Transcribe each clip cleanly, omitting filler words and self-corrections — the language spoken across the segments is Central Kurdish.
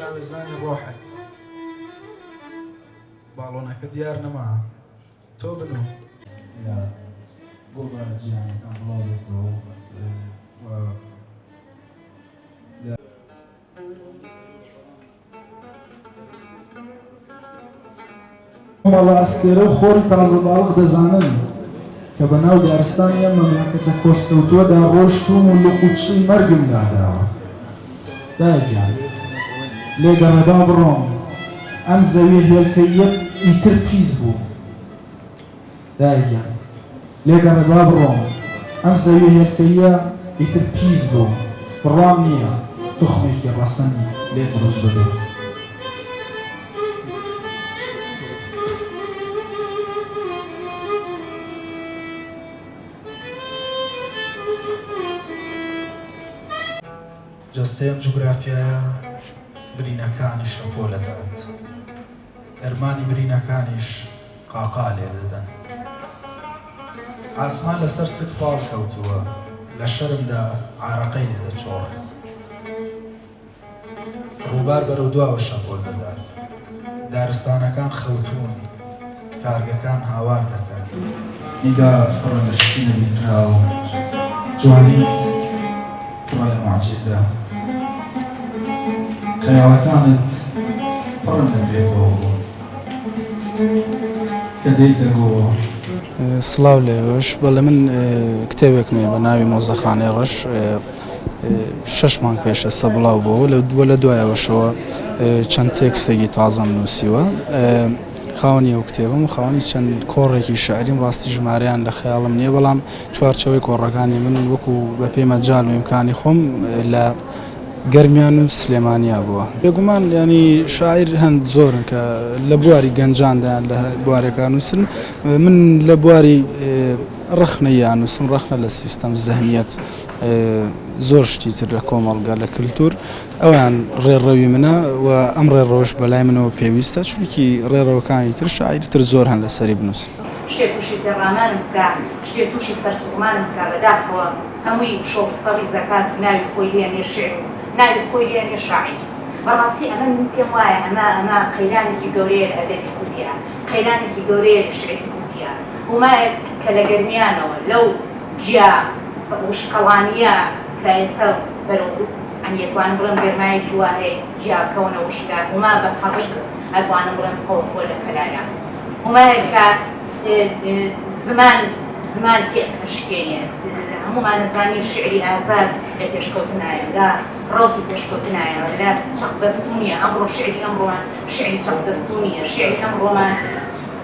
ئاوێزانی ڕۆحت. باڵۆنەکە دیار نەما. تۆ بنوو. لە گۆڤارە جیهانیەکان بڵاو بێتەوە و لە. کۆمەڵە ئەستێرە و خۆری تازەباڵغ دەزانن کە بە ناو دارستانی ئەم مەملەکەتە کۆستکەوتووەدا ڕۆشتووم و لق و چڵی مەرگم لاداوە. دایە گیان، لێگەڕێ با بڕۆم، ئەم زەویە هێلکەییە ئیتر پیس بوو. دایە گیان، لێگەڕێ با بڕۆم، ئەم زەویە هێلکەییە ئیتر پیس بوو، بڕوام نییە توخمێکی ڕەسەنی لێ دروست ببێ. جەستەی ئەم جوگرافیایە برینەکانی شەپۆل ئەدات، دەرمانی برینەکانیش قاقا لێ دەدەن. ئاسمان لەسەر سک پاڵ کەوتووە، لە شەرمدا عارەقەی لێ دەچۆڕێت. ڕووبار بەرەو دواوە شەپۆل دەدات. دارستانەکان خەوتوون، کارگەکان هاوار دەکەن. نیگات پڕە لە شتی نەبینراو، جوانیت پڕە لە موعجیزە. خەیاڵەکانت پڕن لە پێکەوەبوون کە دێیتە گۆ. سڵاو لێوەش بەڵێ من کتێبێکم هەیە بە ناوی مۆزەخانەی ڕەش شەش مانگ پێش ئێستا بڵاو بۆوە لە دووە لە دوایەوەشەوە چەند تێکستێکی تازەم نووسیوە خاوەنی ئەو کتێبم و خاوەنی چەند کۆڕێکی شعریم ڕاستی ژمارەیان لە خەیاڵم نییە بەڵام چوارچەوەی کۆڕەکانی من وەکو بەپێی مەجال و ئیمکانی خۆم لە گەرمیان و سلێمانیا بووە. بێگومان یانی شاعیر هەن زۆرن کە لە بواری گەنجاندایان لە هەر بوارێکا نووسن من لە بواری ڕەخنەییا نووسم ڕەخنە لە سیستەم زەهنیەت زۆر شتی تر لە کۆمەڵگە لە کلتور ئەویان ڕێڕەوی منە و ئەم ڕێڕەوەش بەلای منەوە پێویستە چونکی ڕێڕەوەکانی تر شاعیری تر زۆر هەن لەسەری بنووسن. شتێ تووشی تێڕامانم بکا، شتێ تووشی سەرسوڕمانم بکا، بەداخەوە هەمووی شۆڕستە ڕیزەکات و ناوی خۆی لێ نێ شیعر و ناوی خۆی لێ نێ شاعیر. بەڕاستی ئەمە من پێم وایە ئەمە ئەمە قەیرانێکی گەورەیە لە ئەدەبی کوردیا، قەیرانێکی گەورەیە لە شیعری کوردیا. هومایەک کە لە گەرمیانەوە لەو گیا وشکەڵانییە کە ئێستا بەرەو یانی ئەتوانم بڵێم گەرمایەکی وا هەیە گیا کەونە وشکە، هوما بە تەڕی ئەتوانم بڵێم سەوز بووە لە کەلارە. هومایەک کە زمان زمان تێک ئەشکێنێ. هەموومان ئەزانین شیعری ئازاد لە پێشکەوتنایە، لە ڕەوتی پێشکەوتنایە، لە چەقبەستوو نییە. ئەمڕۆ شیعری ئەمڕۆمان شیعری چەقبەستوو نییە، شیعری ئەمڕۆمان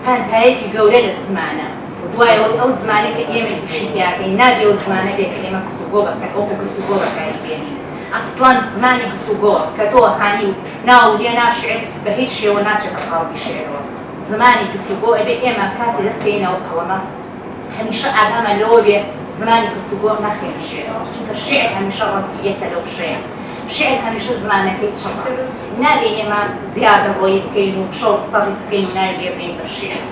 پانتایەکی گەورە لە زمانە. دوای ئەوەی ئەو زمانەی کە ئێمە ئیشی تیاکەین نابێ ئەو زمانە بێ کە ئێمە گفتوگۆ بە وەکو گفتوگۆ بەکاری بێنین. ئەسڵەن زمانی گفتوگۆ کە تۆ هانی و ناو لێ نا شیعر بە هیچ شێوە ناچێتە قاڵبی شیعرەوە. زمانی گفتوگۆ ئەبێ ئێمە کاتێ دەست کەینە ئەو قەڵەمە هەمیشە ئاگامان لەوە بێ زمانی گفتوگۆ نەخەینە شیعرەوە چونکە شیعر هەمیشە ڕەزییەتە لە وشەیە شیعر هەمیشە زمانەکەی چڕە نابێ ئێمە زیادەڕۆیی بکەین و شەو ڕستە ڕیز بکەین و ناوی لێ بنێین بە شیعر.